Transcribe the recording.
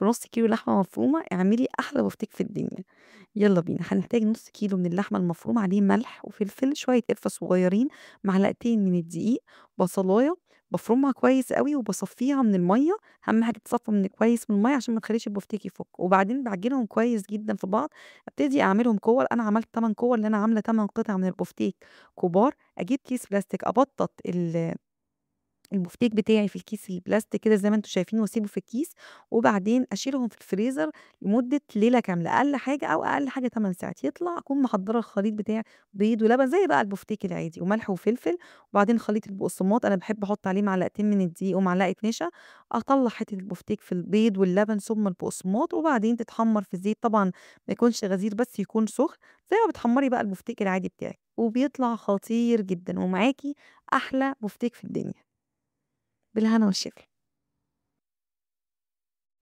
بنص كيلو لحمة مفرومة اعملي أحلى بفتيك في الدنيا. يلا بينا. هنحتاج نص كيلو من اللحمة المفرومة، عليه ملح وفلفل، شوية قرفة صغيرين، معلقتين من الدقيق، بصلاية بفرمها كويس قوي وبصفيها من المية، أهم حاجة تصفى من كويس من المية عشان ما تخليش البفتيك يفك، وبعدين بعجنهم كويس جدا في بعض. ابتدي اعملهم كور، انا عملت 8 كور لان انا عامله 8 قطع من البفتيك كبار. اجيب كيس بلاستيك ابطط البفتيك بتاعي في الكيس البلاستيك كده زي ما انتم شايفين، واسيبه في الكيس، وبعدين اشيلهم في الفريزر لمدة ليلة كاملة، اقل حاجة او اقل حاجة 8 ساعات. يطلع اكون محضرة الخليط بتاع بيض ولبن زي بقى البفتيك العادي، وملح وفلفل، وبعدين خليط البقسماط انا بحب احط عليه معلقتين من الدقيق ومعلقة نشا. اطلع حتة البفتيك في البيض واللبن ثم البقسماط، وبعدين تتحمر في زيت، طبعا ما يكونش غزير بس يكون سخن، زي ما بتحمري بقى البفتيك العادي بتاعك، وبيطلع خطير جدا ومعاكي احلى بفتيك في الدنيا. بالهنا والشفا.